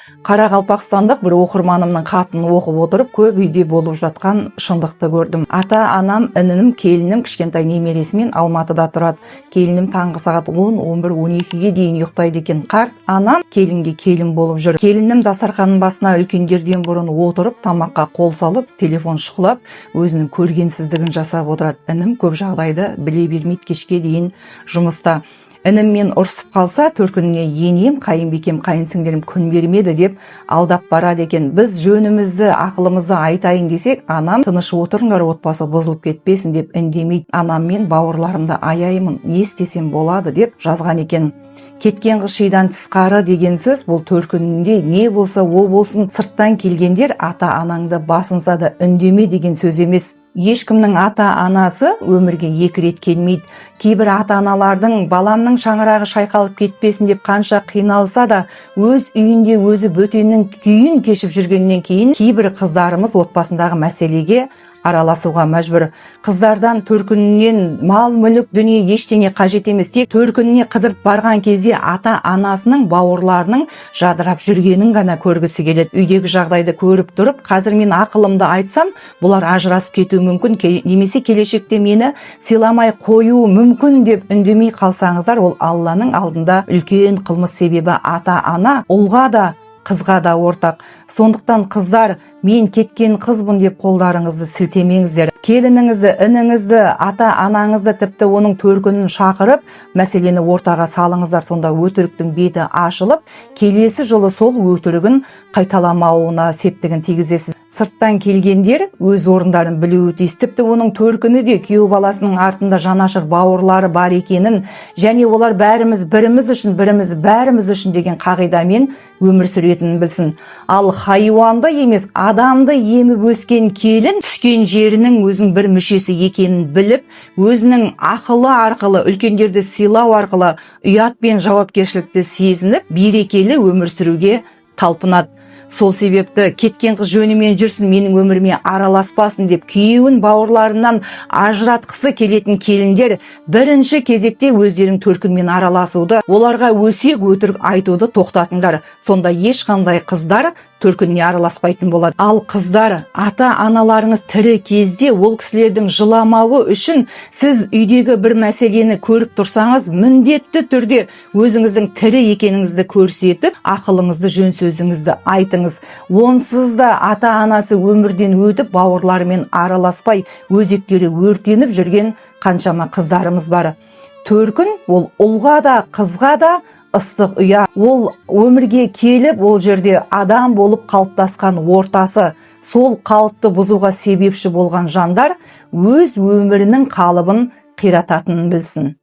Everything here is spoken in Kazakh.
Қарақалпақстандық бір оқырманымның хатын оқып отырып, көп үйде болып жатқан шындықты көрдім. Ата анам, інім, келінім кішкентай немересімен Алматыда тұрады. Келінім таңғы сағат 10, 11, 12-ге дейін ұйықтайды екен. Қарт анам келінге келін болып жүр. Келінім дастарханның басына үлкендерден бұрын отырып, тамаққа қол салып, телефон шұқылап, өзінің көргенсіздігін жасап отырады. Інім көп жағдайды біле бермейді, кешке дейін жұмыста. Ініммен ұрысып қалса, төркініне енем, қайынбикем, қайынсіңлілерім күн бермеді деп алдап барады екен. Біз жөнімізді, ақылымызды айтайын десек, анам тыныш отырыңдар, отбасы бұзылып кетпесін деп үндемейді. Анам мен бауырларымды аяймын, не істесем болады деп жазған екен. Кеткен қыз шидан тысқары деген сөз бұл. Төркінінде не болса о болсын, сырттан келгендер ата анаңды басынса да, үндеме деген сөз емес. Ешкімнің ата анасы өмірге екі рет келмейді. Кейбір ата аналардың баламның шаңырағы шайқалып кетпесін деп қанша қиналса да, өз үйінде өзі бөтеннің күйін кешіп жүргеннен кейін, кейбір қыздарымыз отбасындағы мәселеге араласуға мәжбүр. Қыздардан төркінінен мал мүлік, дүние, ештеңе қажет емес. Тек төркініне қыдырып барған кезде ата анасының, бауырларының жадырап жүргенін ғана көргісі келеді. Үйдегі жағдайды көріп тұрып, қазір мен ақылымды айтсам, бұлар ажырасып кетуі мүмкін немесе келешекте мені сыйламай қоюы мүмкін деп үндемей қалсаңыздар, ол Алланың алдында үлкен қылмыс. Себебі ата ана ұлға да, қызға да ортақ. Сондықтан, қыздар, мен кеткен қызбын деп қолдарыңызды сілтемеңіздер. Келініңізді, ініңізді, ата анаңызды, тіпті оның төркінін шақырып, мәселені ортаға салыңыздар. Сонда өтіріктің беті ашылып, келесі жылы сол өтірігін қайталамауына септігін тигізесіз. Сырттан келгендер өз орындарын білуі тиіс. Тіпті оның төркіні де күйеу баласының артында жанашыр бауырлары бар екенін және олар бәріміз біріміз үшін, біріміз бәріміз үшін деген қағидамен өмір сүретінін білсін. Ал хайуанды емес, адамды еміп өскен келін түскен жерінің өзінің бір мүшесі екенін біліп, өзінің ақылы арқылы, үлкендерді сыйлау арқылы ұят пен жауапкершілікті сезініп, берекелі өмір сүруге талпынады. Сол себепті кеткен қыз жөнімен жүрсін, менің өміріме араласпасын деп күйеуін бауырларынан ажыратқысы келетін келіндер бірінші кезекте өздерінің төркінімен араласуды, оларға өсек өтірік айтуды тоқтатыңдар. Сонда ешқандай қыздар төркініне араласпайтын болады. Ал қыздар, ата аналарыңыз тірі кезде ол кісілердің жыламауы үшін сіз үйдегі бір мәселені көріп тұрсаңыз, міндетті түрде өзіңіздің тірі екеніңізді көрсетіп, ақылыңызды, жөн сөзіңізді айтыңыз. Онсыз да ата анасы өмірден өтіп, бауырларымен араласпай, өзектері өртеніп жүрген қаншама қыздарымыз бар. Төркін ол ұлға да, қызға да ыстық ұя. Ол өмірге келіп, ол жерде адам болып қалыптасқан ортасы. Сол қалыпты бұзуға себепші болған жандар өз өмірінің қалыбын қирататынын білсін.